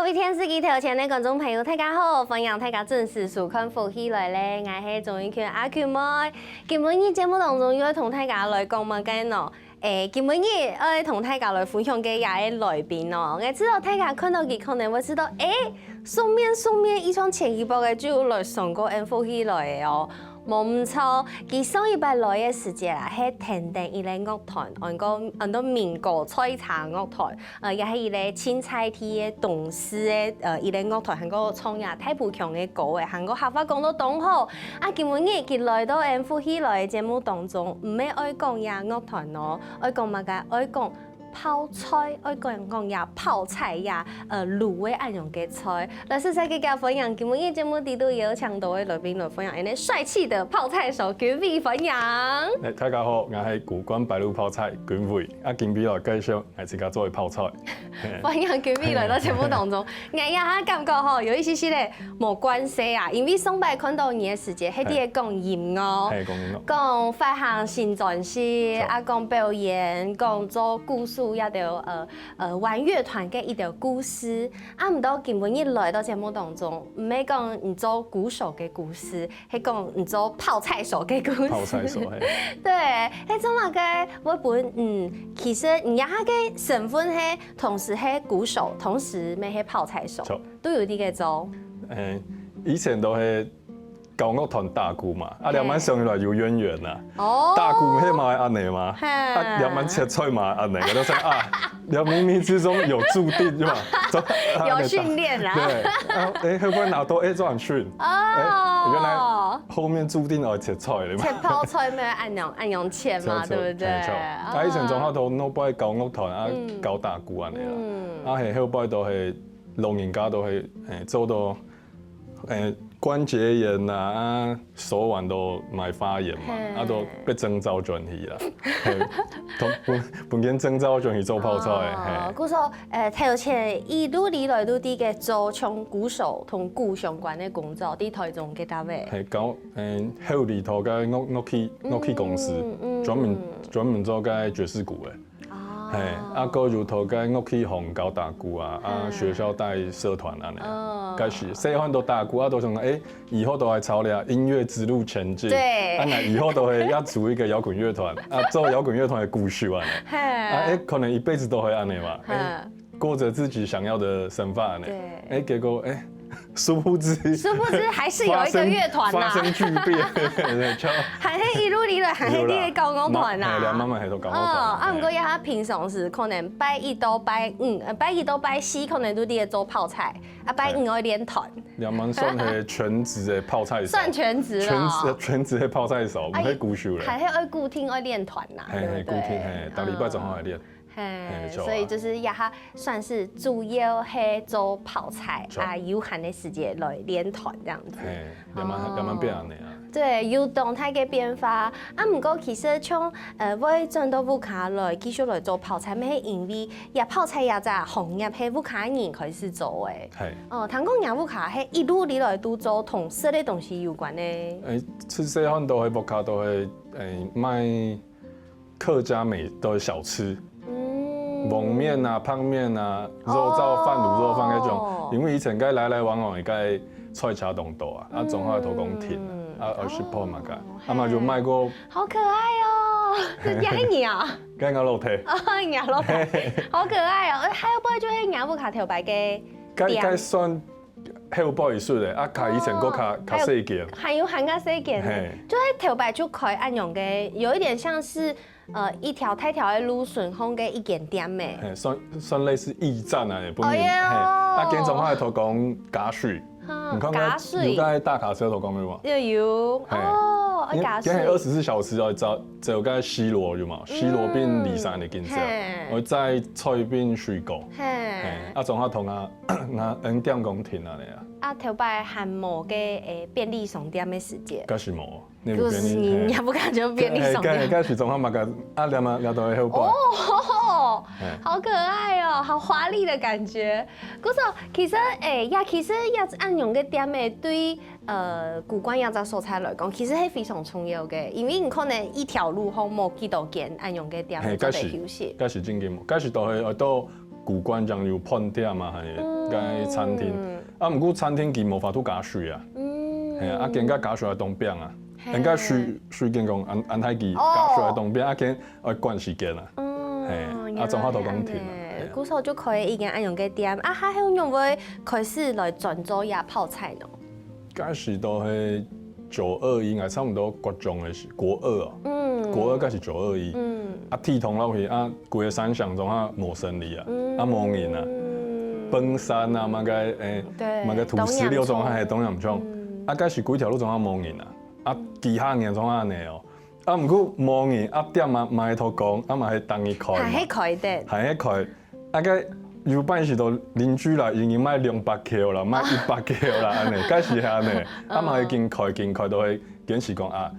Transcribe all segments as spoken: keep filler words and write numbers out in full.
各位電視機頭前个觀眾朋友，大家好！歡迎大家準時收看《福氣來了》，𠊎係鍾玉群阿群妹。今晡日節目當中又愛同大家來講麼个呢？誒，今晡日愛同大家來分享个這個來賓哦，𠊎知道大家看到佢可能會知道，誒，熟面熟面，以前前幾擺个就來上過《福氣來了》哦。 無毋著，佢上一擺來个時節啊，係跈等一個樂團，安到安到民歌賽車樂團，呃，也係一個清採地个同事个，呃，一個樂團，還過唱這大埔腔个歌仔，還過客話講到當好。啊，今晡日佢來到《福氣來了》个節目當中，毋係愛講這樂團哦，愛講麼个？愛講 泡菜，愛講講這泡菜這，呃，滷个恁樣个菜。來，首先个歡迎，今晡日節目裡肚邀請到个來賓來歡迎，恁樣帥氣个泡菜手君偉，歡迎。誒，大家好，𠊎係古關白滷泡菜君偉，啊，今晡日來介紹𠊎自家做个泡菜。歡迎君偉來到節目當中。𠊎這下感覺吼，有一息息个無慣勢啊，因為上擺看到你个時節，係在講音樂，係，講音樂。講發行新專輯，著。啊，講表演，講做鼓手這兜，呃， 呃，玩樂團个一條故事。啊，毋過今晡日來到節目當中，毋係講你做鼓手个故事，係講你做泡菜手个故事。泡菜手，嘿。對，係做麼个會分，嗯，其實你這下个身份係同時係鼓手，同時也係泡菜手，著。都有這個做。誒，以前都係 搞樂團打鼓嘛，啊，嘿。兩班上來有淵源啦。哦。打鼓係嘛會恁樣嘛，嘿。啊，兩班切菜嘛會恁樣，我就想啊，兩冥冥之中有注定，對吧？有訓練啦。對，啊，誒，會不會拿到誒這樣訓？哦。誒，原來後面注定要切菜了嘛。切泡菜咩？恁樣，恁樣切嘛，切，切，對不對？切，切。啊，以前從頭到尾都不愛搞樂團啊，嗯。搞打鼓恁樣啦。嗯。啊，係，後擺都係老人家都係，誒，做到 誒，關節炎啊，啊，手腕都蠻發炎嘛，嘿。啊，都被徵召轉去啦。嘿，同，分，分佢徵召轉去做泡菜，哦，嘿。故所，誒，頭前一路以來都在該做像鼓手同鼓相關个工作，在台中个單位。嘿，搞，誒，後裡頭个樂，樂器，樂器公司，嗯，嗯，專門，嗯。專門做該爵士鼓个。 哦。嘿，啊，過有頭該樂器行搞打鼓啊，啊，嗯。學校帶社團恁樣。嗯。開始，細漢都打鼓啊，都想講，誒，以後都愛朝這音樂之路前進。對。啊，那以後都會要組一個搖滾樂團，啊，做搖滾樂團个鼓手啊。嘿。啊，誒，可能一輩子都會恁樣嘛。誒，嗯。過著自己想要的生活恁樣。對。誒，結果，誒， 殊不知，殊不知還是有一個樂團吶。發生，發生巨變，就還係一路以來，還係在該搞樂團吶。有啦，慢，嘿，慢慢還在搞樂團。哦，啊，毋過也平常時可能拜一到拜五，呃，拜一到拜四可能都在該做泡菜，啊，拜五愛練團。嘿。兩班算係全職个泡菜手。算全職哦。全職，全職个泡菜手，毋係鼓手咧。啊，還係愛固定愛練團吶，嘿，嘿，對不對？固定，嘿，逐禮拜總愛練。嗯。 嘿，嘿，著啊。所以就是這下算是主要係做泡菜，著。啊，有閒个時節來練團這樣子。嘿，兩班，哦。兩班變恁樣啊。對，有當大个變化。啊，毋過其實像，呃，會轉到屋下來，繼續來做泡菜，乜係因為這泡菜這隻行業係屋下人開始做个。嘿。哦，聽講若屋下係一路以來都做同食个東西有關个。誒，自細漢都係屋下都係，誒，賣 客家美的小吃，嗯。甕麵啊、泡麵啊、肉燥飯、哦。滷肉飯該種，因為以前該來來往往个菜市場當多啊，啊，總係頭講停啊，嗯。啊，二十鋪嘛个，哦，啊嘛就賣過。好可愛哦，這也係你啊？該𠊎老弟。哦，你老弟，好可愛哦！誒，還有不就係若屋下頭擺个該，店。該算 後背一息个，啊，較以前閣較，哦，較細間。還有，還有還較細間个，嘿。就係頭擺就開恁樣个，有一點像是，呃，一條大條个路脣項个一間店个。嘿，算，算類似驛站啊，也不能，哦喲。嘿，啊，間總係頭講加水，哈，你看過加水。有在大卡車頭講過無？有，有，嘿。哦，愛加水。因為現在二十四小時哦，只，只有該西螺有無？西螺變離山个經濟，嘿。我在菜變水果，嘿。嘿，啊，總係同啊，啊，恩店講停啊，你啊。 啊，頭擺還無个，誒，便利商店个時節。該時無，你有便利，就是你，嘿。你也不敢講便利商店。嘿，該，該時總還嘛个，啊，兩嘛，兩都會後擺。哦，嘿。好可愛哦，好華麗的感覺。故所，其實，誒，呀，其實呀，恁樣个店誒，對，呃，古關這隻所在來講，其實係非常重要个，因為你可能一條路項無幾多間恁樣个店嘿，做得休息。該時，該時正經無，該時都會，呃，到古觀，像有飯店啊，還有該餐廳。啊，毋過餐廳佢無法度加水啊。係啊，啊，佢應該加水愛當冰啊。應該水，水佢講恁，恁大佢加水愛當冰，啊，佢愛趕時間啊。係，啊，總下都講停啊。係啊。故所就開一間恁樣个店，啊，還有仰會開始來專做這泡菜呢？ 該時都係九二一，𠊎差毋多國中个時，國二哦，嗯，國二該時九二一，嗯，啊，地動落去啊，規个山上總下無生理啊，啊，無人啊，嗯，崩山啊，麼个，欸，對，麼个土石流總下係當嚴重，嗯，啊，該時幾條路總下無人啊，啊，幾下年總下呢哦，啊，毋過無人啊，店嘛，嘛係偷工，啊，嘛係等佢開嘛，還係開的，還係開。 啊，該有半時都鄰居啦，已經賣兩百箍啦，賣一百箍啦，恁樣，該時係恁樣，啊，嘛係緊開緊開，都會堅持講啊，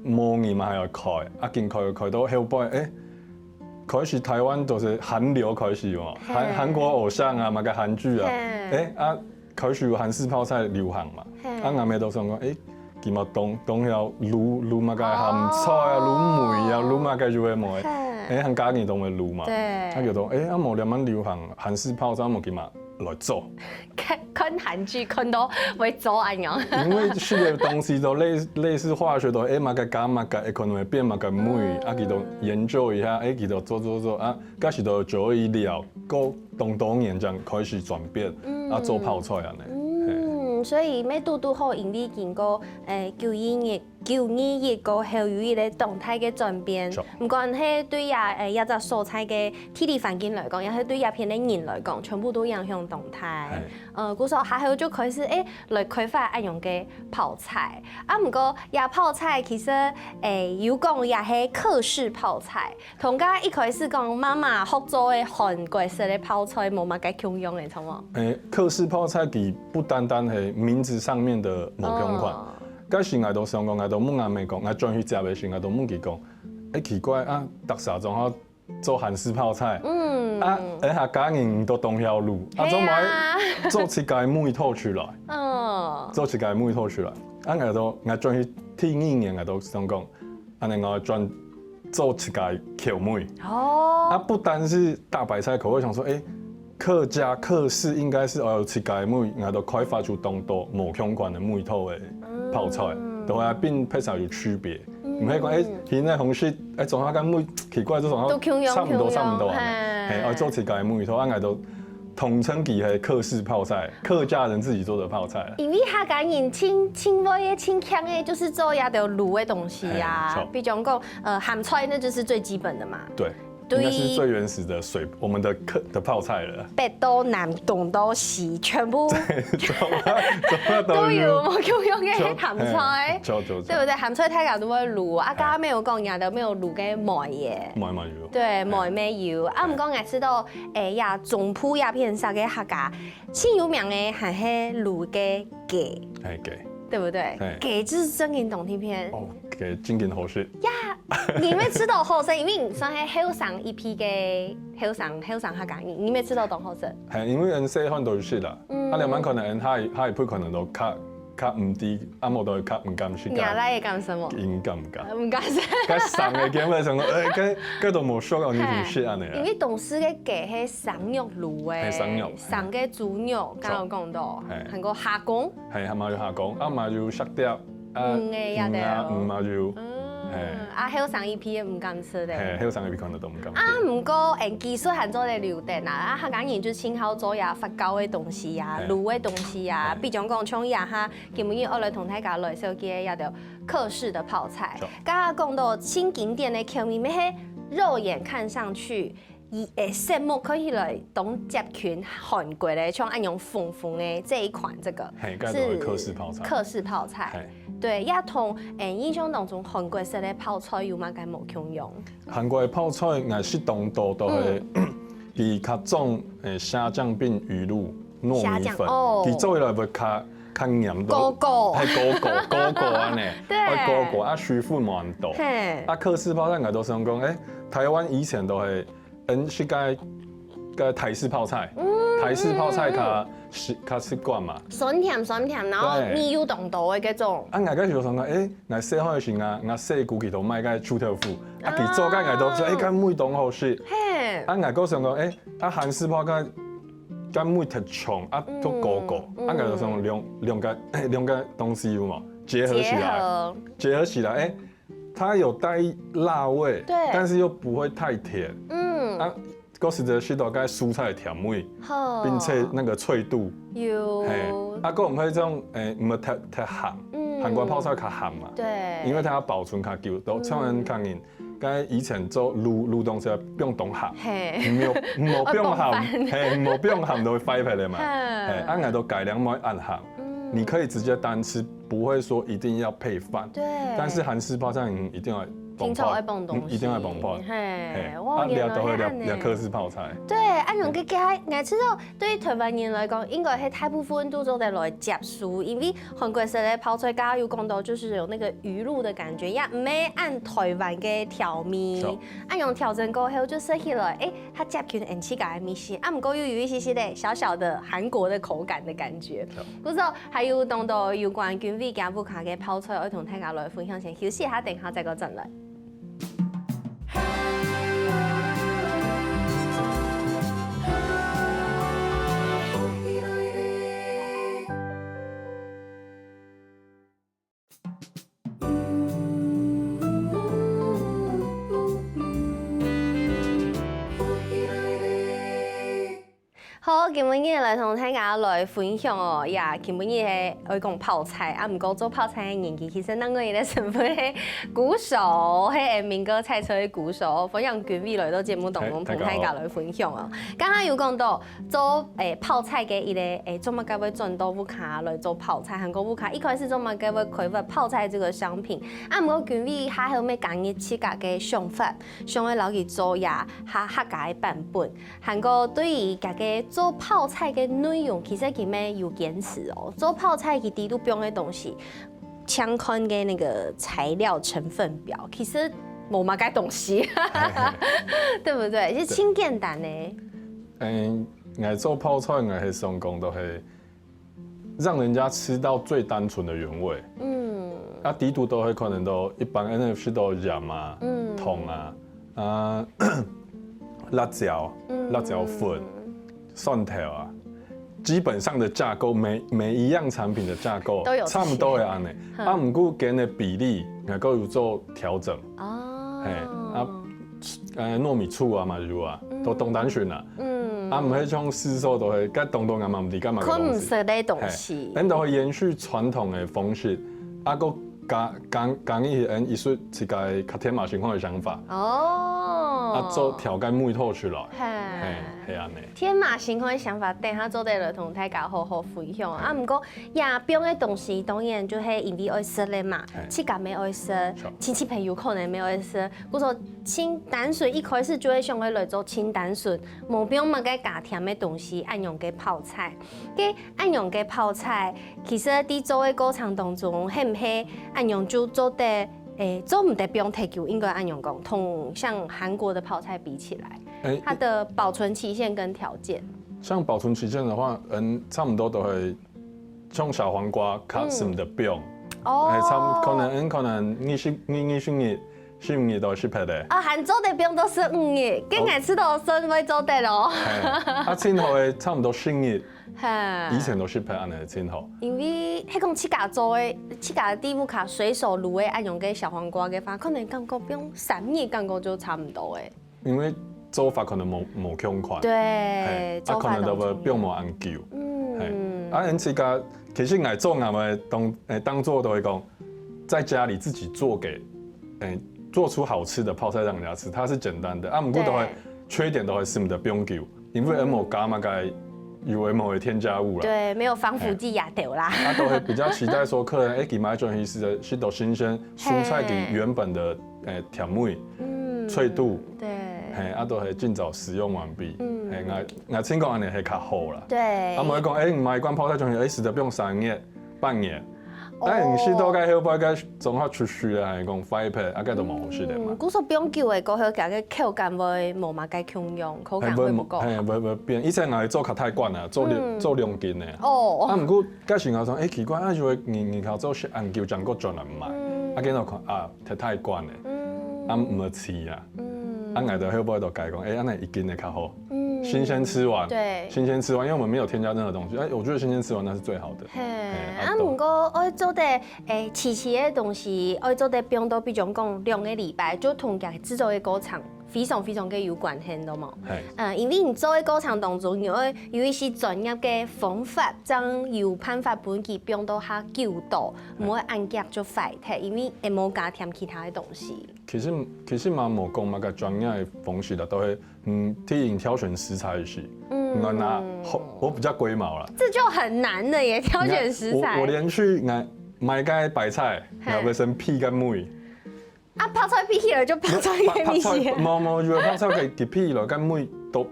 無人嘛還愛開，啊，緊開開到後背，欸，開始台灣都係韓流開始哦，韓，韓國偶像啊，麼个韓劇啊，欸，啊， 開始有韓式泡菜流行嘛，啊，𠊎姆都想講，欸，佢嘛當，當曉滷，滷麼个鹹菜啊，滷梅啊，滷麼个有个無个，欸，客家人都會滷嘛，對，啊，佢講，欸，啊，無這滿流行韓式泡菜，無佢嘛來做。看，看韓劇看到會做恁樣。因為食个東西都類，類似化學都，欸，麼个加麼个，欸，可能會變麼个味，啊，佢都研究一下，欸，佢都做做做啊，該時都九二一了，過 當多年正開始轉變，啊，做泡菜恁樣。嗯，所以乜堵堵好，因為經過，欸，九一年，九二一過後有一個當大个轉變，毋管係對這，欸，這隻所在个地理環境來講，也係對這片个人來講，全部都影響當大。呃，故所下後就開始，欸，來開發恁樣个泡菜。啊，毋過這泡菜其實，欸，有講也係客式泡菜， 同該一開始講媽媽學做个韓國式个泡菜無麼个共樣个，著無？欸，客式泡菜佢不單單係名字上面的無共款，該時𠊎都想講，𠊎都問阿姆講，𠊎轉去食个時，𠊎都問佢講，欸，奇怪啊，逐儕總好做韓式泡菜，嗯，啊，欸，客家人都當曉滷，啊，做麼个做自家个味道出來，嗯，做自家个味道出來，啊，𠊎都，𠊎轉去第二年，𠊎都想講， 恁樣𠊎轉做自家口味。哦，啊，不單是大白菜口味，想說，欸，客家客式應該係愛有自家个味，𠊎都開發出當多無相關个味道个泡菜，都會變配上有區別。毋係講，欸，現在紅色，欸，總下个味奇怪，這種都共樣差不多差不多啊，共樣，係，愛做自家个味道，啊，𠊎都 統稱佢係客式泡菜，客家人自己做的泡菜。因為客家人盡，盡會个、盡強个，就是做這兜滷个東西啊。比如講，呃，鹹菜那就是最基本的嘛。對，應該是最原始的水，我們的客，的泡菜了。北到南，東到西，全部都有，都有無共樣个鹹菜，對不對？鹹菜大家都會滷，啊，剛剛沒有講，也都沒有滷个梅耶。梅嘛有。 對，梅乜有。啊，毋過𠊎知道，欸，這中部這片上个客家，盡有名个還係滷个雞，係，雞。對不對？係。雞就是正經當地片。哦，雞正經好食。呀，你乜知道好食，因為你算係後生一批个後生，後生客家人，你乜知道當好食。係，因為𠊎細漢都有食啦，啊，兩萬可能𠊎下一，下一輩可能都較 較毋知，啊，無就較毋敢食。你阿倈會敢食無？應該毋敢。毋敢食。該生个雞，𠊎想講，欸，該，該都無熟哦，你就食恁樣啊。因為東勢个雞係生肉滷个，係生肉，生个豬肉，剛剛有講到，係。還有蝦公，係，還有蝦公，啊，嘛有石碟，啊，魚个也得哦。魚啊，魚嘛有，嗯，係。啊，後生一批毋敢食咧。係，後生一批可能都毋敢食。啊，毋過，欸，技術還做得留等啊，啊，客家人就盡好做呀，發酵个東西呀，係。滷个東西呀，係。比如講，像這下 今晡日愛來同大家來紹介這兜客式的泡菜。好。剛剛講到盡經典个口味，乜係肉眼看上去，以，欸，色目看起來當接近韓國个，像恁樣紅紅个這一款，這個係，該就係客式泡菜。客式泡菜。係。對，也同，欸，印象當中韓國式个泡菜有麼个無共樣？韓國个泡菜，𠊎食當多都係，嗯，佢較重，欸，蝦醬並魚露。 糯米粉，蝦醬，哦。佢做起來會較，較黏到，高高。係，高高，高高恁樣，對。愛高高，啊，水分無恁多。係。啊，客式泡菜𠊎都想講，欸，台灣以前都係，嗯，係該，該台式泡菜，嗯，台式泡菜較，嗯，嗯。習較習慣嘛。酸甜酸甜，然後對。米又當多的該種。啊，𠊎該時候想講，欸，𠊎細漢个時啊，𠊎細姑佢都買該臭豆腐，啊，佢做該𠊎都說，欸，該味當好食。嘿。啊，𠊎个想講，欸，啊，韓式泡菜該該味忒重，啊，都高高，嗯，啊，𠊎就想兩兩個兩個東西有無結合起來，結合。結合起來，欸，它有帶辣味，對。但是又不會太甜。嗯。啊， 个時節食到該蔬菜甜味，好。並且那個脆度，有。嘿，啊，个毋會這種，欸，毋會忒忒鹹，嗯。韓國泡菜較鹹嘛，對。因為它要保存較久，都像人講人，該以前做滷滷東西要放當鹹，嘿。你沒有沒有放鹹，放飯。嘿，沒有放鹹都會壞壞的嘛，嘿。嘿，啊，𠊎都改良莫恁鹹，嗯。你可以直接單吃，不會說一定要配飯，對。但是韓式泡菜你一定要 經常愛放東西，嗯，一定愛放飯。嘿，嘿，哇，啊，原來係恁呢。這都會聊聊客式泡菜。對，啊，用个个，𠊎知道，對於台灣人來講，應該係大部分都做得來接受，因為韓國式个泡菜，剛剛有講到，就是有那個魚露的感覺，也毋係按台灣个調味，是。啊，用調整過後就食起來，欸，較接近𠊎自家个味緒，啊，毋過又有一些些个小小的韓國的口感的感覺。是。 故所還有當多有關君偉家屋下个泡菜，愛同大家來分享，先休息一下，等一下再過轉來。好，今晡日來同大家來分享哦，呀，今晡日係愛講泡菜，啊，毋過做泡菜个年紀，其實另外一個身份係鼓手，係民歌菜車个鼓手，歡迎君偉來到節目當中，嘿，同大家來分享哦。大家好。剛剛有講到做，欸，泡菜个一個，欸，做麼个會轉到屋下來做泡菜，還過屋下一開始做麼个會開發泡菜這個商品，啊，毋過君偉還有愛講你自家个想法，想愛摎佢做呀，客客家个版本。 還過對於這個做泡菜个內容，其實佢乜有堅持哦。做泡菜佢底肚放个東西，淨看个那個材料成分表，其實無麼个東西，對不對？就盡簡單呢。嗯，𠊎做泡菜，𠊎係想講都係 讓人家吃到最單純的原味。嗯。啊，底肚都會可能都一般，N F C都鹽啊、嗯。糖啊、啊，辣椒、嗯。辣椒粉、蒜頭啊，基本上的架構，每每一樣產品的架構都有這些。差不多會恁呢。嗯。啊，毋過佢个比例，𠊎都有做調整。哦。嘿，啊， 呃，糯米醋啊嘛有啊，嗯。都當單純啊。嗯。啊，毋係像市售都係，該當多人嘛毋知該麼个東西。可能毋識个東西。嘿，𠊎都會延續傳統个方式，啊，閣加加加入去，𠊎藝術自家較天馬行空个想法。哦。啊，做調个味道出來。嘿。嘿，係恁呢。天馬行空个想法，等下做得來同大家好好分享啊。啊，毋過，這放个東西當然就係因為愛食个嘛，嘿。自家乜愛食，是。親戚朋友可能乜愛食，故所 盡單純，一開始就會想愛來做盡單純，無放麼个加添个東西，恁樣个泡菜。該恁樣个泡菜，其實在做个過程當中，係毋係恁樣就做得，欸，做毋得放忒久，應該恁樣講，同像韓國的泡菜比起來，欸，它的保存期限跟條件。像保存期限的話，嗯，差不多都會像小黃瓜，較，嗯。捨毋得放。哦。欸，差不，可能，嗯，可能二十，二，二十日， 十五日都係適合个。啊，還做得放到十五日，該𠊎試著算會做得咯。嘿，啊，盡好个差不多十日，嘿。以前都適合恁呢盡好。因為係講自家做个，自家在屋下隨手滷个，恁樣个小黃瓜个話，可能感覺放三日，感覺就差不多个。因為做法可能無，無共款。對，嘿，啊，做法可能都會放無恁久。當重要。嗯。嘿，啊，𠊎自家，其實𠊎做𠊎个當，欸，當做都會講， 在家裡自己做給，欸，做出好吃的泡菜讓人家吃，它是簡單的。啊，毋過都會，對。缺點都會係毋得放久，因為𠊎無加麼个，有的無的添加物啦。對，沒有防腐劑也對啦。欸，啊，都會比較期待說客人，欸，佢買轉去食个，食到新鮮，蔬菜佢原本的，欸，甜味、嗯，脆度，對。嘿，啊，都會盡早使用完畢。嗯。嘿，𠊎，𠊎聽講恁呢係較好啦。對。啊，毋會講，欸，你買一罐泡菜轉去，欸，食得放三日、半年。哎，你食到該後背該總下出水了，還講壞忒，啊，該都無好食个嘛。嗯，故所放久个過後，佢个口感會無麼个共樣，口感會毋夠。嘿，會無，嘿，會，會變。以前𠊎做較大罐啊，做兩，嗯。做兩斤个。哦。啊，毋過該時𠊎想，哎，奇怪，啊，因為你，你較做係恁久，正過轉來賣，嗯。啊，見到看啊，忒大罐个，嗯。啊，毋好食啊。嗯。啊，𠊎就後背就改講，哎，恁樣一斤个較好。嗯。新鮮吃完，對。新鮮吃完，因為我們沒有添加任何東西，哎，我覺得新鮮吃完那是最好的。嘿，嘿，啊，啊，對。毋過愛做得 誒，試試个東西，愛做得放到，比如講兩個禮拜，就同佢製作个過程非常非常个有關係，對無？嘿。嗯，因為你做个過程當中，你愛有一些專業个方法，正有辦法分佢放到較久到，嘿。毋會恁遽就壞忒，因為會無加添其他个東西。其實，其實嘛，無講麼个專業个方式啦，都係，嗯，替人挑選食材時，嗯。我拿，我比較龜毛啦。這就很難了耶，挑選食材。我，我連去買，買个白菜，嘿。也會先皮个尾。啊，白菜皮起來就白菜个味緒。白，白菜，無，無，有个白菜佢，佢皮了，跟尾都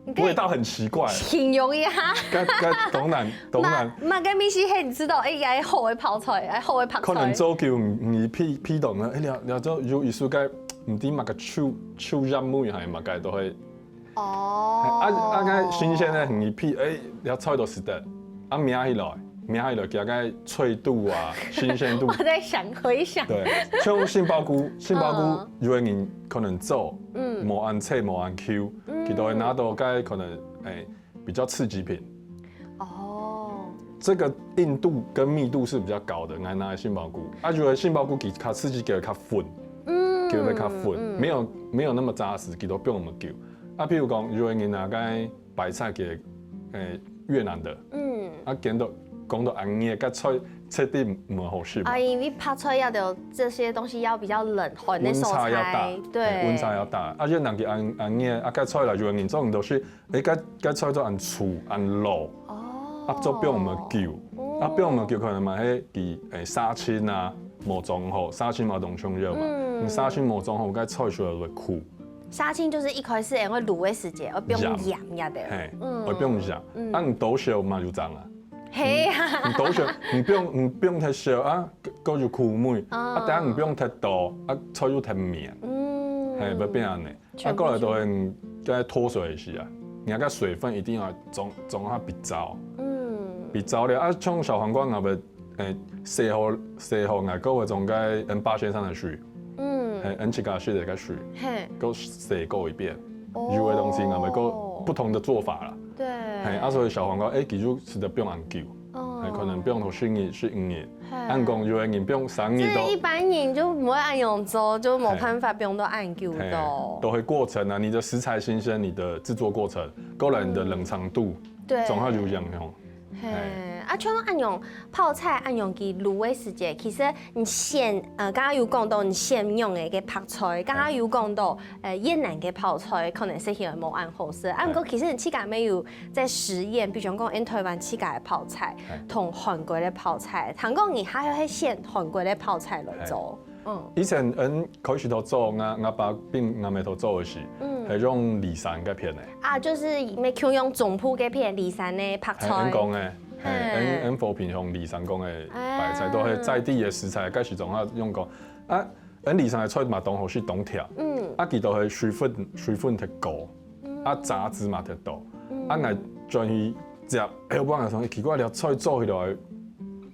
你可以味道很奇怪。形容一下。該，該當難，當難。麼，麼个味緒係你知道，哎，也好个泡菜，哎，好个白菜。可能做久，你，你皮，皮懂了，哎，了，了之後有一首歌，毋知麼个臭，臭菸味還麼个都會。哦。啊，啊，該新鮮个，你皮，哎，了菜都食得，啊，搣起來，搣起來，加該脆度啊，新鮮度。我在想，回想。對，像杏鮑菇，杏鮑菇，嗯。有个人可能做，嗯。無恁脆，無恁Q，嗯。佢都會拿到該可能，哎， 比較刺激品。哦。這個硬度跟密度是比較高的，𠊎拿來杏鮑菇。啊，如果杏鮑菇佢較刺激，佢會較粉，嗯，佢會較粉，嗯，嗯。沒有，沒有那麼扎實，佢都放毋久。啊，譬如講，如果你拿該白菜給，誒，越南的，嗯。啊，講到，講到恁硬，該菜切得毋好食嘛。啊，因為白菜要的這些東西要比較冷，寒的時候才，溫差要大，對。嘿，溫差要大。啊，越南佢恁，恁硬，啊，該菜啦，如果你做毋到係 誒，該，該菜做恁粗、恁老，哦。啊，做放毋久，哦。啊，放毋久可能嘛，係佢，誒，殺青啊，無裝好，殺青嘛當重要嘛。嗯。你殺青無裝好，該菜出來會苦。殺青就是一開始會滷个時節，會放鹽，鹽，鹽的。嘿，嗯。會放鹽。嗯。啊，你多少嘛有裝啊？嘿啊。你多少，你放，你放忒少啊，過有苦味。哦。啊，等下你放忒多，啊，菜又忒綿。嗯。嘿，會變恁呢。 啊，過來都係該脫水个時啊，你該水分一定要裝，裝下比燥。嗯。比燥了，啊，像小黃瓜𠊎會，誒，洗好，洗好，𠊎過會裝該N八先生个水，嗯。嘿，N七个系列个水，嘿。過洗過一遍。哦。有个東西𠊎會過不同的做法啦。對。嘿，啊，所以小黃瓜，誒，佢就食得放恁久。 哦。嘿，可能放到十日、十五日。嘿。恁講有个人放三日都，這一般人就毋會恁樣做，就無辦法放到恁久嘿，都。都係過程啊，你的食材新鮮，你的製作過程，過來你的冷藏度，嗯。對。總下有影響。嘿，嘿。啊，像恁樣泡菜恁樣佢滷个時節，其實你選，呃，剛剛有講到你選用个該白菜，剛剛有講到，呃，越南个泡菜可能食起來無恁好食。啊，嘿。毋過其實你自家也有 在實驗，比如講，𫣆台灣自家个泡菜，嘿。同韓國个泡菜，聽講你還有係選韓國个泡菜來做。嘿。嗯。以前𫣆開始頭做，𠊎，𠊎爸並𠊎姆頭做个時，嗯。係用梨山該片个。啊，就是乜共樣中部該片梨山个白菜。嘿，𫣆講个，嘿，嘿。𫣆，𫣆和平鄉梨山講个白菜，啊。都係在地个食材，該時總下用講。啊， 𫣆梨山个菜嘛當好食當甜，嗯。啊，佢都係水分，水分忒高，嗯。啊，雜質嘛忒多，嗯。啊，𠊎轉去食，哎，𠊎講，奇怪，這菜做起來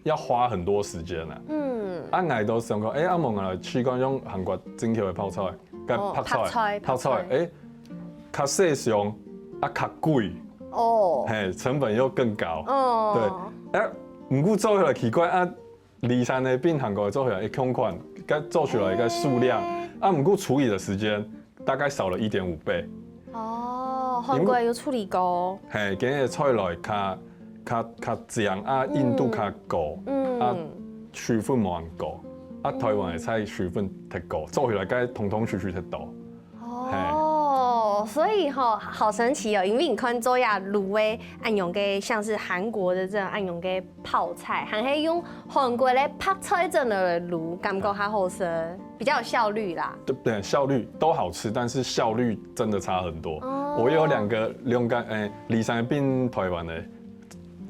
要花很多時間啊。嗯。啊，𠊎都想講，哎，啊，無𠊎來試看用韓國進口个泡菜，該哦，白菜，白菜，白菜，白菜。哎，較細箱，啊，較貴，哦。嘿，成本又更高，哦。對，哎，毋過做起來奇怪啊， 梨山个並韓國个做起來一樣款，該做出來个數量，欸。啊，毋過處理个時間大概少了一點五倍。哦，韓國有處理過。嘿，今日个菜來較，較，較靚啊，硬度較高，嗯。啊，水分無恁高，啊，台灣个菜水分忒高，做起來該通通水水忒多。 哦，所以吼，好神奇哦，因為你看做這滷个恁樣个，像是韓國的這樣恁樣个泡菜，還係用韓國个白菜轉來滷，感覺較好食，比較有效率啦。對，對，效率都好吃，但是效率真的差很多。哦。我有兩個，兩個，欸，梨山並台灣个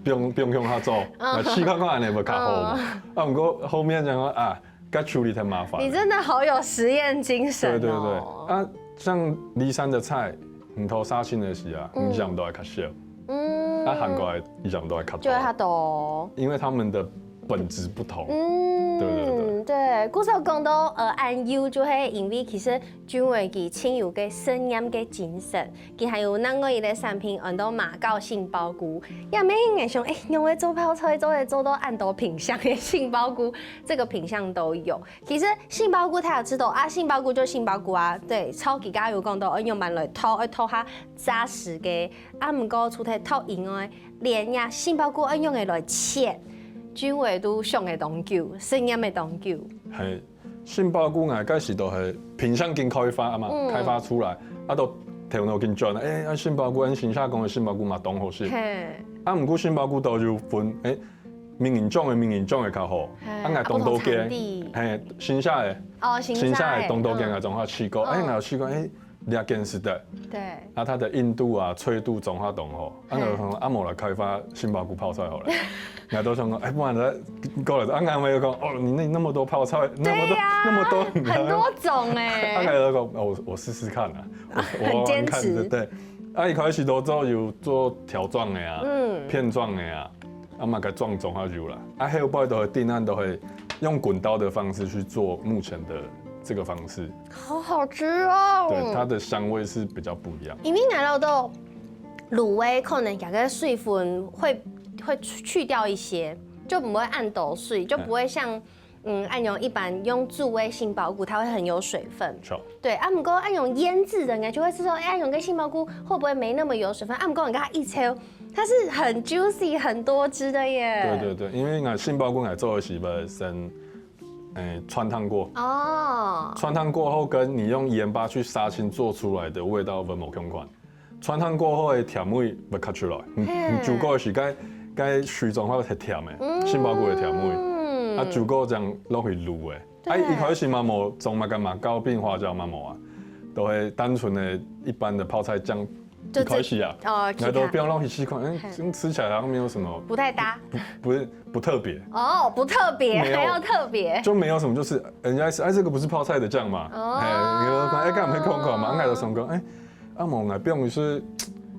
放放向下做，啊試看看恁樣會較好無？啊毋過後面想講啊，該處理太麻煩了。你真的好有實驗精神哦。對對對，啊像梨山的菜，你頭殺青的時啊，嗯，你想都會較少，嗯，啊韓國的想都會較多，就會較多。因為他們的本質不同。嗯，對對對，對，故所講到呃恁樣，就係因為其實君偉佢盡有个實驗个精神，佢還有另外一個產品安到馬告杏鮑菇，也無人想，哎，仰會做泡菜做得做到恁多品相个杏鮑菇，這個品相都有。其實杏鮑菇大家知道啊，杏鮑菇就杏鮑菇啊，對，超級加油講到，愛用慢來燙，愛燙下扎實个。啊毋過除忒燙以外，連呀杏鮑菇愛用个來切，君偉都想个當久，實驗个當久。係，杏鮑菇𠊎該時都係品相緊開發嘛，嗯，開發出來，啊都頭腦緊轉，哎，啊杏鮑菇，恁新社講个杏鮑菇嘛當好食。係，啊毋過杏鮑菇都有分，哎，名人種个，名人種个較好，係，啊𠊎當多間，啊不同產地，係，新社个，哦，新社个，新社个當多間，嗯，𠊎總下試過，哎，嗯，𠊎有試過，哎，這間食得，對，啊它的硬度啊、脆度總下當好，啊𠊎就想，啊無來開發杏鮑菇泡菜好了。 𠊎都想講，哎，不然再過來，啊，𠊎們又講，哦，你那那麼多泡菜，那麼多，對呀，那麼多，很多種哎。啊，𠊎就講，哦，我我試試看啊，我我玩玩看，很堅持。對，啊，一開始都做有做條狀的啊，嗯，片狀的啊，啊嘛个狀總下有啦，啊，後擺都會定案都會用滾刀的方式去做目前的這個方式，好好吃哦。對，它的香味是比較不一樣。因為𠊎老豆 滷味可能這個水分會會去掉一些，就不會恁多水，就不會像嗯，恁樣一般用煮个杏鮑菇，它會很有水分。對，啊，毋過恁樣醃製的呢，就會是說，哎，恁樣个杏鮑菇會不會沒那麼有水分？啊，毋過你看它一切，它是很juicy、很多汁的耶。對對對，因為𠊎杏鮑菇𠊎做个時候先，誒，汆燙過。哦，汆燙過後，跟你用鹽巴去殺青做出來的味道會無相款。 汆燙過後个甜味會較出來。你你煮過个時，該該水總會係甜个，杏鮑菇个甜味。啊，煮過正落去滷个。啊，一開始嘛無種麼个馬告並花椒嘛無啊，都係單純个一般个泡菜醬。一開始啊，哦，然後都不用落去試看，哎，這樣吃起來好像沒有什麼，不太搭，不不是不特別。哦，不特別，沒有，還要特別，就沒有什麼，就是人家是哎，這個不是泡菜的醬嘛，哦，哎，你就說哎，剛才沒看過嘛，剛才的松哥，哎。 啊無，𠊎放个係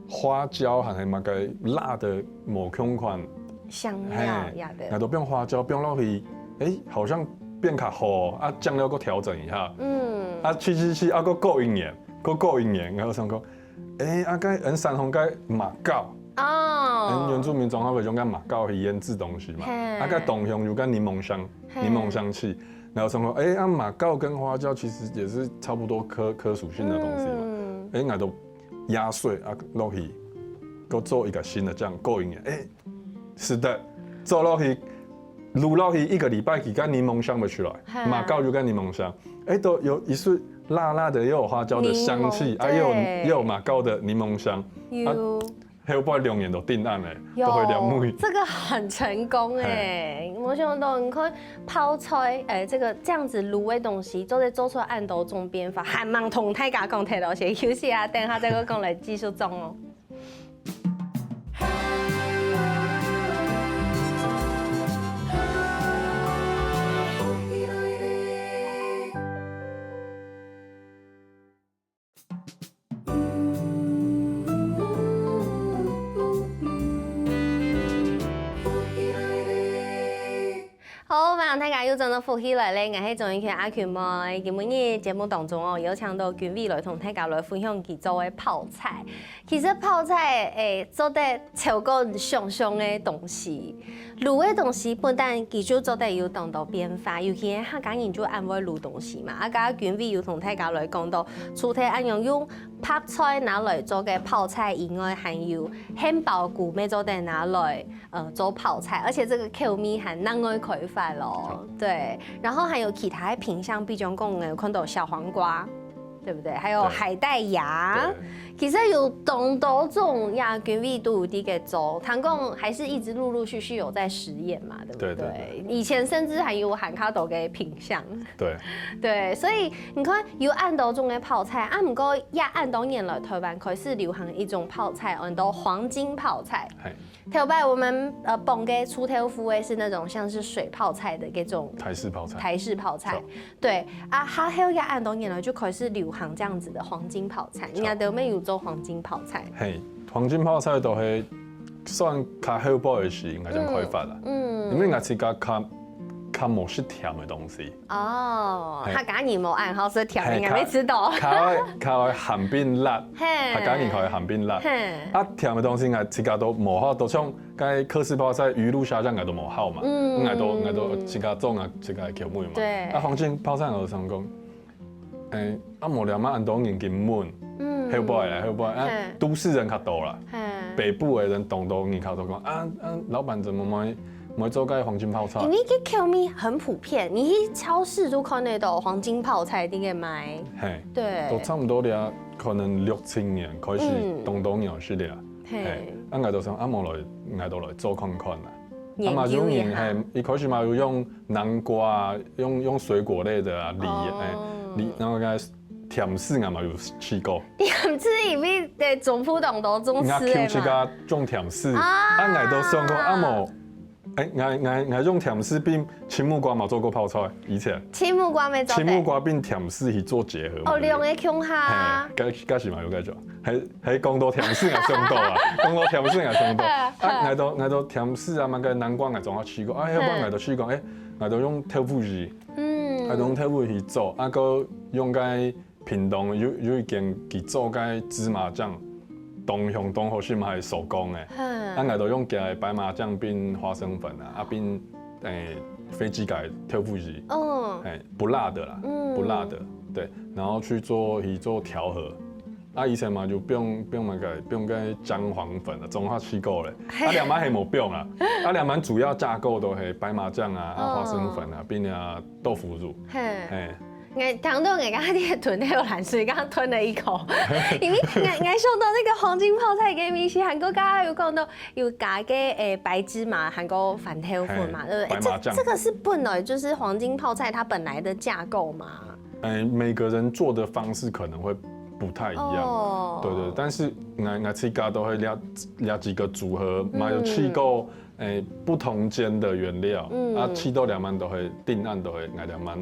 花椒還係麼个辣个無相款，香料呀，對，𠊎都放花椒放落去，誒，好像變較好，啊，醬料過調整一下，嗯，啊，去去去，啊，過過一年，過過一年，然後想講，誒，啊，該恩山紅該馬告，哦，恩原住民總會用該馬告去醃製東西嘛，嘿，啊，該東香有該檸檬香，嘿，檸檬香氣。 然後想說，哎，啊，馬告跟花椒其實也是差不多科科屬性的東西嘛。嗯，哎，𠊎都壓碎啊落去，又做一個新的醬，過一年，哎，是的，做落去，滷落去一個禮拜，佢个檸檬香會出來，馬告又跟檸檬香，哎，都有一絲辣辣的，又有花椒的香氣，啊，又有又有馬告的檸檬香，啊， 後擺兩年都定案了，都會兩味。這個很成功哎！我想到你看泡菜，哎，這個這樣子滷的東西，做得做出恁多種變化，還吂同大家講忒咯，先休息啊，等下再過講來繼續講哦。 好，歡迎大家又轉到福氣來了，𠊎係鍾意權阿權妹。今晡日節目當中哦，邀請到君偉來同大家來分享佢做个泡菜。其實泡菜，誒，做得超過想像个東西。 滷个東西本旦佢就做得有當多變化，尤其客家人就恁會滷東西嘛。啊，剛剛君偉有同大家來講到，除忒恁樣用泡菜拿來做个泡菜以外，還有杏鮑菇乜做得拿來，呃，做泡菜，而且這個口味還另外開發咯。對，然後還有其他个品項，比如講，呃，看到小黃瓜，對不對？還有海帶芽。對。其實有當多種呀，君偉都有在該做，聽講還是一直陸陸續續有在實驗嘛，對不對？對對對。以前甚至還有還較多个品項。對，對，所以你看有恁多種个泡菜，啊，毋過也恁多年來，台灣開始流行一種泡菜，安到黃金泡菜。嘿，頭擺我們呃講个臭豆腐个是那種像是水泡菜的這種台式泡菜。台式泡菜對。對啊，還有也恁多年來就開始流行這樣子的黃金泡菜，對。你看都沒有做黃金泡菜。嘿，黃金泡菜都係算較後擺个事，𠊎正開發啦。嗯因為𠊎自家較較無食甜个東西。哦，嘿。客家人無恁好食甜，嘿，應該會知道。較愛較愛鹹變辣，嘿，客家人較愛鹹變辣。嘿，啊，甜个東西𠊎自家都無好，都像該客式泡菜、魚露蝦醬𠊎都無好嘛，嗯𠊎都𠊎都自家做啊，自家个口味嘛。對啊，黃金泡菜𠊎就想講，誒，啊無了嘛，恁多人去問，嗯後擺啦，後擺啊嘿，都市人較多啦，嘿。北部个人當多人較多講，啊啊，老闆怎麼沒沒做該黃金泡菜因？為這口味很普遍，你去超市都看得到黃金泡菜在該賣。嘿，對，都差不多了，可能六七年開始嗯當多人食了。嘿嘿，啊，𠊎就想，啊，無來，𠊎就來做看看啦。啊，研嘛有人究一下。嘿，一開始嘛有用南瓜啊，用用水果類的啊，梨，哦哎，梨，然後該甜柿啊嘛有試過。甜柿因為在中部當多種人家柿的嘛。去家種甜柿，啊啊，𠊎都想講，啊無，哎，𠊎𠊎𠊎用甜柿並青木瓜嘛做過泡菜，以前。青木瓜沒做得。青木瓜並甜柿去做結合嘛。哦，兩个共下嘿。，該該時嘛有該種，還還講到甜柿𠊎想到啊，講到甜柿𠊎想到，嘿啊，𠊎都𠊎都甜柿啊嘛，該南瓜𠊎總要試過，啊，後擺𠊎都試過，哎，𠊎都用豆腐乳，嗯，啊，用豆腐去做，啊，佮用該屏東有有一間佢做該芝麻醬，當香當好食嘛，係手工的。嗯，啊，𠊎都用佢个白麻醬變花生粉啊，啊變誒飛機改豆腐乳，嗯，哎，不辣的啦，嗯不辣的，對，然後去做去做調和。啊，以前嘛就不用不用那個不用該薑黃粉了，總下試過了。啊，兩擺還無用啊，啊，兩擺主要架構都係白麻醬啊，啊，哦花生粉啊，並且豆腐乳，嘿。哎， 𠊎聽到𠊎剛剛在吞口水，剛剛吞了一口，因為𠊎𠊎想到那個黃金泡菜个味緒，還過剛剛有講到有加个誒白芝麻，還過番豆粉嘛，嘿對不對？白麻醬誒這這個是本來就是黃金泡菜它本來的架構嘛。哎，每個人做的方式可能會不太一樣。哦對對，但是𠊎𠊎自家都會這這幾個組合，嘛有試過，哎，不同間的原料，嗯啊，試到兩擺都會定案都會，𠊎兩擺，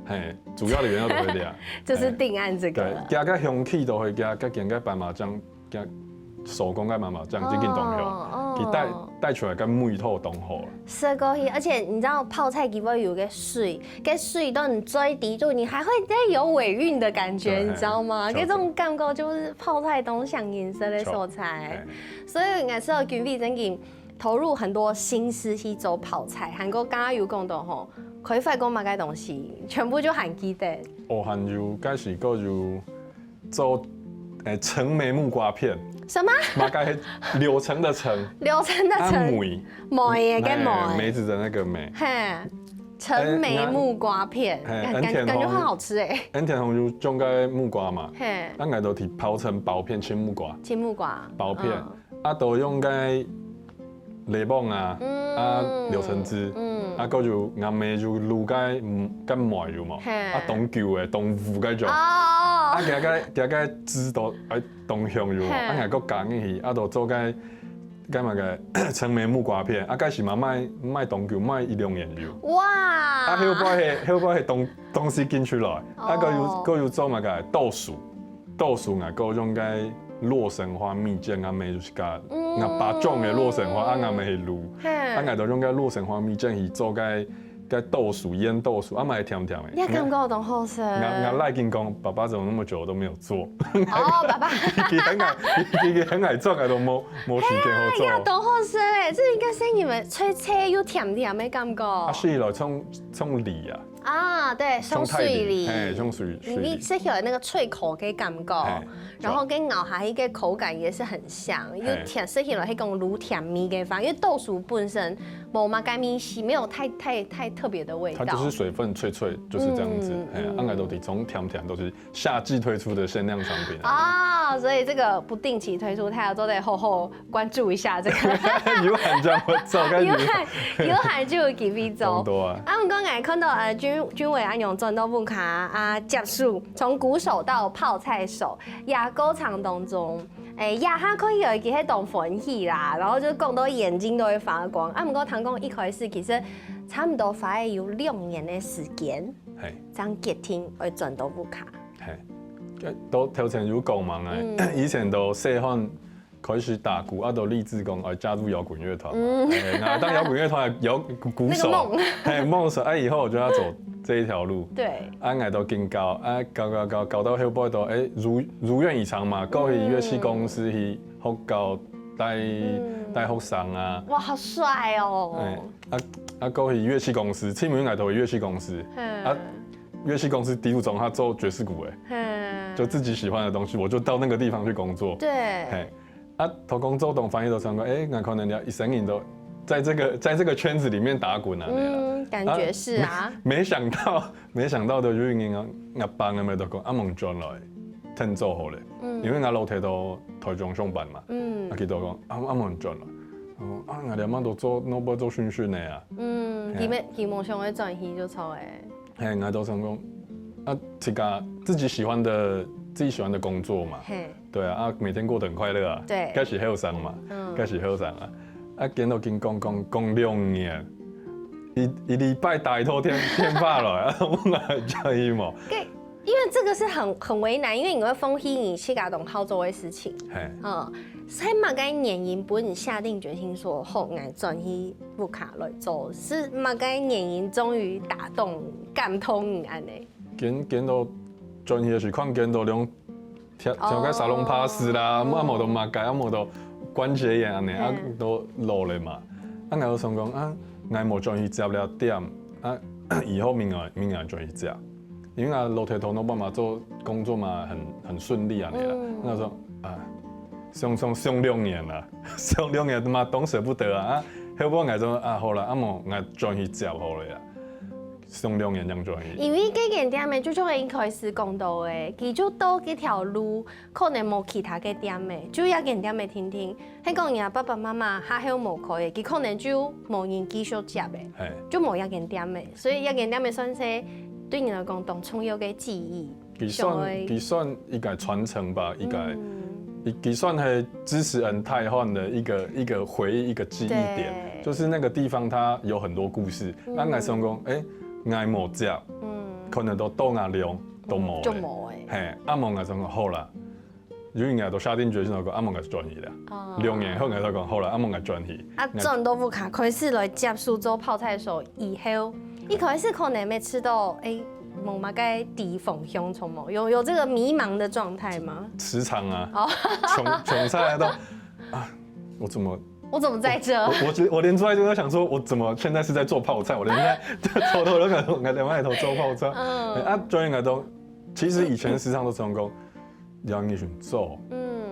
嘿，主要的原料都會這樣。就是定案這個對，加个香氣都會加，加點个白麻醬，加手工个白麻醬，這個當香，哦佢帶帶出來个味道當好了。食過去，而且你知道泡菜佢會有个水，个水到你嘴底肚，你還會再有尾韻的感覺，對你知道嗎？對這種感覺就是泡菜當上癮色的所在。哎所以𠊎知道君偉真的投入很多心思去做泡菜，還過剛剛有講到吼，開發過麼个東西，全部就還記得。哦，還有該時个有做誒陳梅木瓜片，什麼？大概柳橙的橙，柳橙的啊橙，梅，梅个哎梅梅，子的那個梅。嘿，陳梅木瓜片，嘿感很甜哦感覺很好吃哎。恩田紅就種个木瓜嘛，嘿，啊，𠊎都提包成薄片青木瓜，青木瓜，薄片嗯啊，都用該檸檬啊，嗯啊，柳橙汁，嗯啊，過就𠊎姆就滷該嗯該梅有無？嘿啊，當久誒，當烏該種。哦啊，，佢个佢个汁都哎當香有無？嘿啊，𠊎个加入去，啊，都做該該麼个陳梅木瓜片，啊，該時嘛賣賣當久，賣一兩年有。哇，啊，後擺係後擺係當東西緊出來，啊，過有哦過有做麼个豆薯，豆薯啊，過用該洛神花蜜餞啊，乜就係个，嗯啊，八種个洛神花，啊，𠊎姆去滷，嘿啊，𠊎都用該洛神花蜜餞去做該該豆薯醃豆薯，啊，嘛係甜甜个。你也感覺當好食。𠊎𠊎來緊講，爸爸怎麼那麼久都沒有做？哦，爸爸，佢很愛佢佢很愛做，𠊎都無無時間好哎呀，做。當好食嘞！這應該係你們脆脆又甜甜的感覺。啊，食起來像像梨啊，啊，對，像水梨，嘿，像水水梨，你吃起來那個脆口的感覺，然後跟咬下去的口感也是很像，又甜，吃起來那種如甜米的方，因為豆薯本身無麼个味緒，沒有太太太特別的味道。它就是水分脆脆，就是這樣子。嗯，哎呀，嗯。啊，𠊎兜這種甜甜都是夏季推出的限量商品啊。哦，所以這個不定期推出，大家都得好好關注一下這個。有閒正會做，有閒，有閒就有機會做。當多啊。啊，毋過𠊎看到，呃，君，君偉恁樣轉到屋下啊，接手，從鼓手到泡菜手，這過程當中，欸，這下看起來佢係當歡喜啦，然後就講到眼睛都會發光。啊，毋過聽講一開始其實差不多花了有兩年的時間，嘿。正決定愛轉到屋下。嘿，呃，都頭前有講嘛，欸，嗯。以前都細漢 開始打鼓，啊，都立志講愛加入搖滾樂團嘛。嗯。嘿，啊，當搖滾樂團的搖鼓手，那個夢。嘿，夢想，啊，以後我就要走這一條路。對。啊，𠊎都緊搞，啊，搞搞搞，搞到後背都，欸，如，如願以償嘛，過去樂器公司去學校帶，嗯。帶學生啊。哇，好帥哦。欸，啊，啊，過去樂器公司，青明𠊎都樂器公司，嗯。啊，樂器公司底肚中他做爵士鼓欸，嗯。就自己喜歡的東西，我就到那個地方去工作。對。嘿， 啊，頭講做當歡喜都想講，欸，𠊎可能要一生人都在這個，在這個圈子裡面打滾啊，那樣。嗯，感覺是啊。啊，沒，沒想到，沒想到的有一日啊，𠊎爸𠊎姆都講，啊，莫轉來，𢯭手好了。嗯。因為𠊎老弟都台中上班嘛，嗯。啊，佢都講，啊，啊，莫轉來。哦，啊，𠊎兩媽都做，都不做訓訓的啊。嗯，嘿啊。佢們，佢們想要轉去就錯欸。 嘿，𠊎都想講，啊，自家，自己喜歡的，自己喜歡的工作嘛。嘿。對啊，啊，每天過得很快樂啊。對。該時後生嘛，嗯。該時後生啊。啊，見到緊講，講，講兩年，一，一禮拜打一通電，電話來，啊，問𠊎轉去無？對，因為這個是很，很為難，因為你會放棄你自家當好做的事情。嘿。嗯，所以麼个原因，分你下定決心說，好，𠊎轉去 屋下來做，是麼个原因終於打動、感動你恁呢？見，見到轉去个時，看見到兩條，哦。條个沙龍巴斯啦，嗯。啊，無就麼个，啊，無就關節炎恁呢，啊，嗯。都老了嘛。啊，𠊎就想講，啊，𠊎無轉去接了店，啊，以後明年，明年轉去接。 因為啊，老弟頭腦爸媽做工作嘛，很，很順利啊，你啦。嗯。那時候啊，想，想，想兩年啦，想兩年嘛，當捨不得啊。啊，後尾𠊎就啊，好啦，啊無𠊎轉去接好了呀，想兩年正轉去。因為這間店呢，就像一開始講到的，佢就到這條路，可能無其他个店了，就這間店了定定。 係講若爸爸媽媽下後無開个，佢可能就無人繼續接个，嘿。就無這間店个，所以這間店个算係對你來講當重要个記憶。佢算，佢算一個傳承吧，一個，嗯。佢，佢算係支持𠊎大漢个一個，一個回憶，一個記憶點。對。就是那個地方它有很多故事。嗯。啊，𠊎想講，欸，𠊎無接，嗯。可能都到𠊎兩都無了。就無了。嘿，啊無𠊎想講，好啦， 有一日𠊎都下定決心，𠊎講，啊無𠊎轉去啦。哦。兩年後𠊎就講，好啦，啊無𠊎轉去。啊，轉到屋下，開始來接手做泡菜手以後，一開始可能會試著，欸，無麼个地方向，從無，有，有這個迷茫的狀態嗎？時常啊。哦。從，從菜來到，啊，我怎麼，我怎麼在這？我，我，我連坐在這都想說，我怎麼現在是在做泡菜？我連現在偷偷都想說，𠊎兩個人偷做泡菜。嗯。啊，轉去𠊎都，其實以前時常都想講， 這𠊎想做，嗯。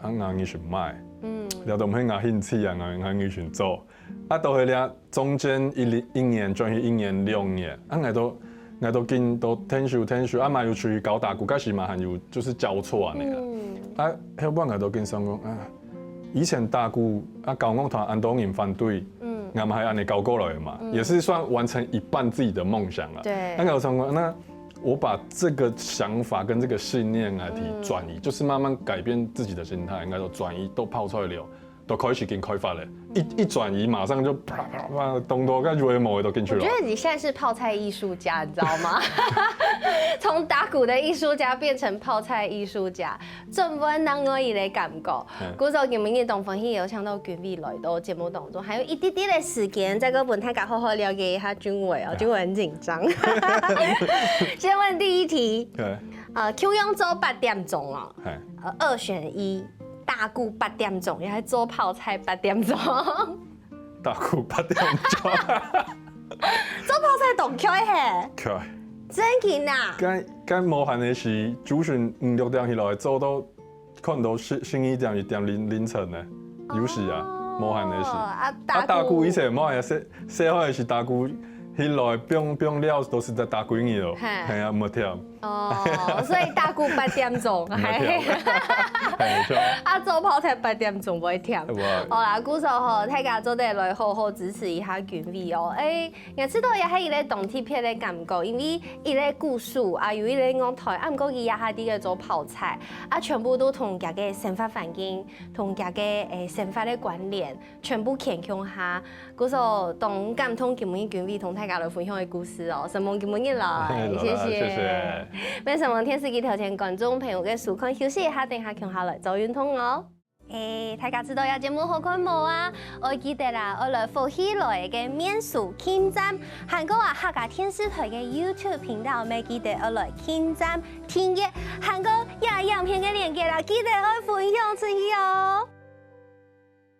啊，𠊎想買，嗯。這都毋係𠊎興趣啊，𠊎，𠊎想做。啊，到係這中間一，一年轉去一年兩年，啊，𠊎都，𠊎都緊都𢯭手𢯭手，啊，嘛有出去教打鼓，該時嘛還有就是教錯恁呢啦。嗯。啊，後尾𠊎都緊想講，啊，以前打鼓，啊，搞樂團恁多人反對，嗯。𠊎嘛還恁呢搞過來嘛，嗯。也是算完成一半自己的夢想了。對。啊，𠊎有想講，那 我把這個想法跟這個信念啊，去轉移，嗯。就是慢慢改變自己的心態，應該說轉移到泡菜了，都開始緊開發了。一，一轉移，馬上就啪啪啪，當多个U M O都進去了。我覺得你現在是泡菜藝術家，你知道嗎？從打鼓的藝術家變成泡菜藝術家，轉換另外一個感覺。嗯。故所今晡日當歡喜有請到君偉來到節目當中，還有一滴滴的時間，再過分大家好好了解一下君偉哦。對。君偉很緊 張。先問第一題。對。呃，共樣做八點鐘哦。嘿。呃，二選一，打鼓八點鐘，也係做泡菜八點鐘？打鼓八點鐘。做泡菜當𤸁係，𤸁。真个啊？該該無閒个時，朝晨五六點起來，做到看到十十二點一點凌凌晨呢，有時啊，無閒个時。啊，打鼓以前無閒，細細漢个時打鼓起來，放放尞都係在打鼓个咯，係啊，無忝。 哦，所以打鼓八點鐘，係，係，無錯。啊，做跑忒八點鐘毋會忝。毋會。好啦，故所吼，大家做得來好好支持一下君偉哦。欸，𠊎知道也係一個當特別个感覺，因為一個鼓手啊，又一個樂團，啊，毋過佢也係在該做跑者，啊，全部都同佢个生活環境，同佢个欸生活个關聯， 全部牽共下。故所當感動今晡日君偉同大家來分享个故事哦，承蒙今晡日來，謝謝。謝謝。乜承蒙電視機頭前觀眾朋友个收看，休息一下，等下共下來做運動哦。欸，大家知道這節目好看無啊？愛記得啦，愛來福氣來个面書網站，還過啊客家電視台个YouTube頻道，乜記得愛來網站訂閱，還過這影片个連結啦，記得愛分享出去哦。